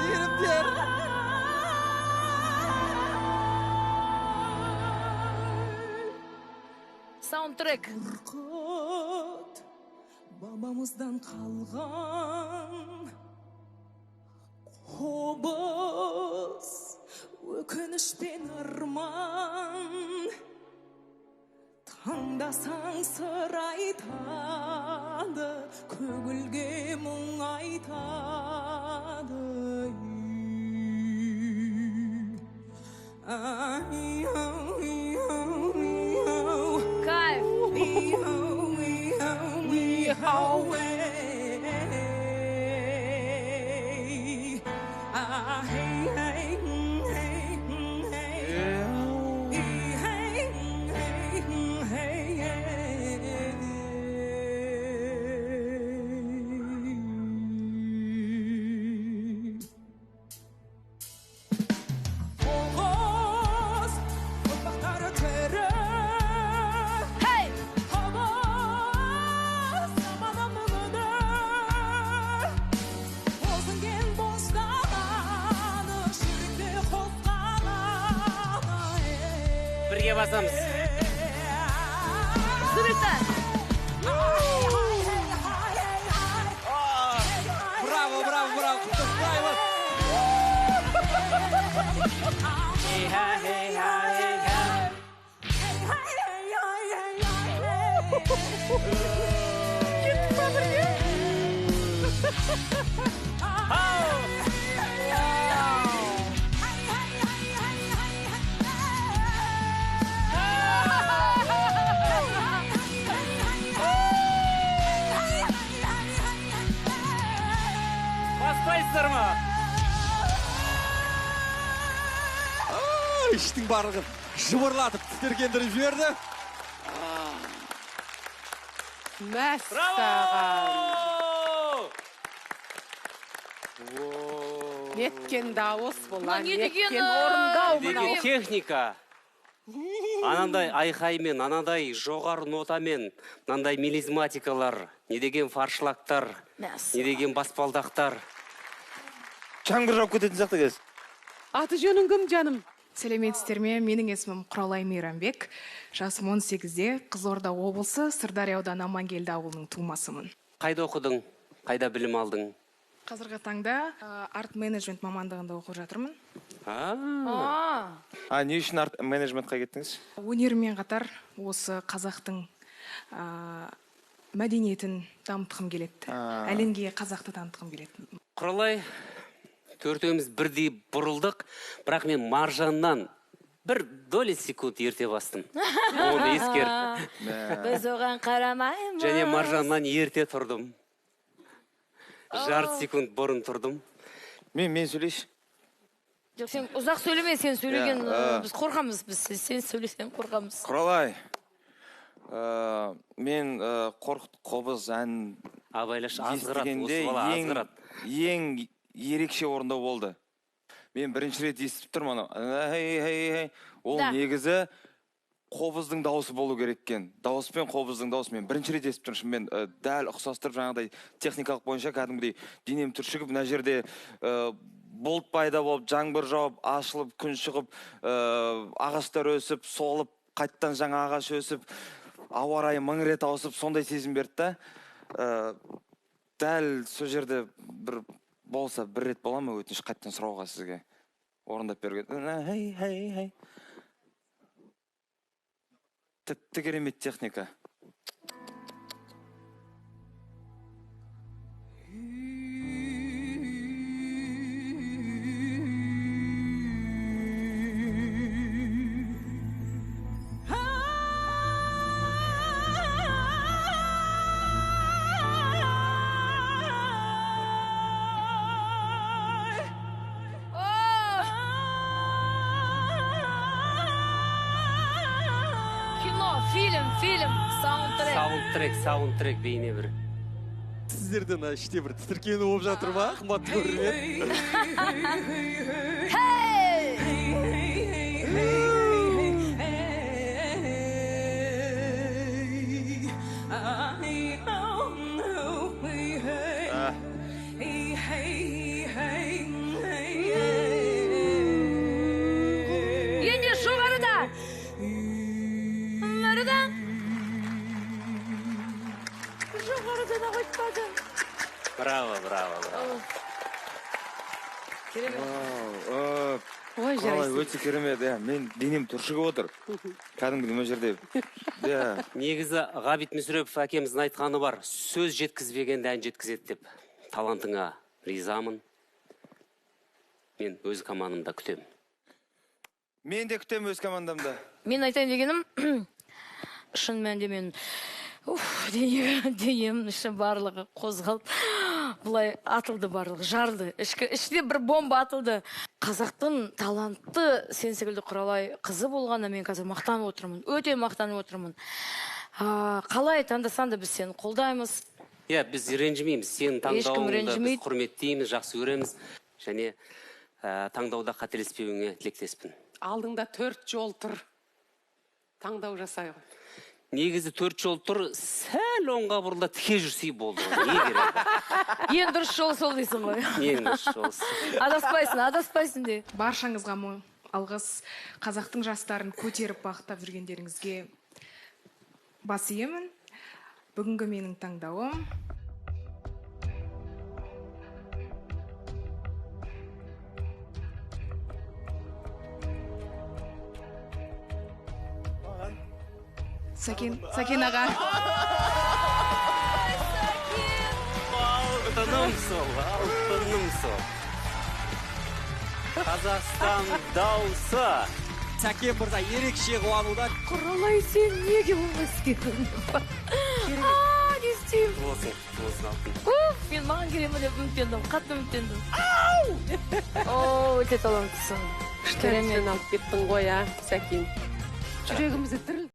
Иірімдер. Саундтрек. Қорқыт бабамыздан қалған қобыз, өкініш пен арман. Тыңдасаң сыр айтады, көгілге мұң айтады. Кайф. Оғыз ұрпақтары тірі. Хей! Қобыз заманының үні. Бозінген боз даланы, жүректе қос қаланы. Бірге басамыз. Взлетай. Браво, браво, браво. Құттықтаймыз. Хей, ха, хей, ха, хей, ха. Кеттік па бірге? Ау! Баспайсыздар ма? Іштің барлығын жыбырлатып тітіркендіріп жіберді. Мәссаған. Браво! Неткен дауыс бұл, Мына не деген, неткен орындау Деген мынау. техника. Анандай айқаймен, анандай жоғары нотамен, мынандай мелизматикалар, не деген фаршлагтар, не деген баспалдақтар. Жаңбыр жауып кететін сияқты қазір. Аты жөнің кім, жаным? Сәлеметсіздер ме? Менің есімім Құралай Мейрамбек. Жасым 18-де, Қызылорда облысы, Сырдария ауданы Амангелді ауылының тумасымын. Қайда оқыдың? Қайда білім алдың? Қазіргі таңда арт менеджмент мамандығында оқып жатырмын. А не үшін арт менеджментқа кеттіңіз? Өнеріммен қатар осы қазақтың мәдениетін дамытқым келеді. Әлемге қазақты танытқым келеді. Құралай, төртеуміз бірдей бұрылдық, бірақ мен Маржаннан бір доля секунд ерте бастым. Оны ескер. Біз оған қарамаймыз. Және Маржаннан ерте тұрдым. Жарты секунд бұрын тұрдым. Мен сөйлейші. Жоқ, сен ұзақ сөйлеме, сен сөйлеген, Иә, біз қорқамыз, біз сен сөйлесең қорқамыз. Құралай, мен Қорқыт қобыз ән Абайлашы, азғырады, осы естігенде бала ең, азғырады. ең ерекше орындау болды. Мен бірінші рет естіп тұрмын анау. Хей, хей, хей. Ол Да. негізі қобыздың дауысы болу керек екен. Дауыс пен қобыздың дауысы мен бірінші рет естіп тұрмын. Шынымен, дәл ұқсастырып жаңағыдай техникалық бойынша кәдімгідей денем түршігіп, мына жерде бұлт пайда болып, жаңбыр жауып, ашылып, күн шығып, ағаштар өсіп, солып, қайттан жаңа ағаш өсіп, ауа райы мың рет ауысып, сондай сезім берді да. Дәл сол жерде бір болса, бір рет бола ма өтініш қайттан сұрауға сізге орындап беруге. Хей, хей, хей. Тіпті керемет техника. Кино, фильм, фильм, саундтрек. Саундтрек, саундтрек бейне бір. Сіздерде мына іште бір тітіркену болып жатыр ма, қымбатты көрермен? Хей! Браво, браво, браво. Керемет. Ой, Қалай, жарайсың. өте керемет, иә. Мен денем түршігіп отыр. Кәдімгідей мына жерде. Иә. Негізі Ғабит Мүсірепов әкеміздің айтқаны бар. Сөз жеткізбегенді ән жеткізеді деп. Талантыңа ризамын. Мен өз командамда күтемін. Мен де күтемін өз командамда. Мен айтайын дегенім, шын мәнінде мен уф, денемнің іші барлығы қозғалып, былай атылды барлығы, жарды. Іште бір бомба атылды. Қазақтың талантты сен секілді Құралай қызы болғанына мен қазір мақтанып отырмын. Өте мақтанып отырмын. Қалай таңдасаң да біз сені қолдаймыз. Иә, біз ренжімейміз. Сенің таңдауыңды біз ренжімейді. құрметтейміз, жақсы көреміз. Және таңдауда қателеспеуіңе тілектеспін. Алдыңда 4 жол тұр. Таңдау жасай ғой. Негізі 4 жол тұр, сәл оңға бұрылда тіке жүрсей болды. Не керек? Ең дұрыс жол сол дейсің ғой. Ең дұрыс жол. Адаспайсың, адаспайсың де. Баршаңызға мың алғыс. Қазақтың жастарын көтеріп бағыттап жүргендеріңізге бас иемін. Бүгінгі менің таңдауым Сәкен аға. Алтыным сол, алтыным сол. Қазақстан дауысы. Сәкен мырза ерекше қуануда. Құралай, сен неге олай істедің? Не істеймін? Болсын, болсын алтын. Уф, мен маған келемін деп үміттендім, қатты үміттендім. О, өте таланттысың. Керемет алып кеттің ғой, а, Сәкен. Жүрегімізді діріл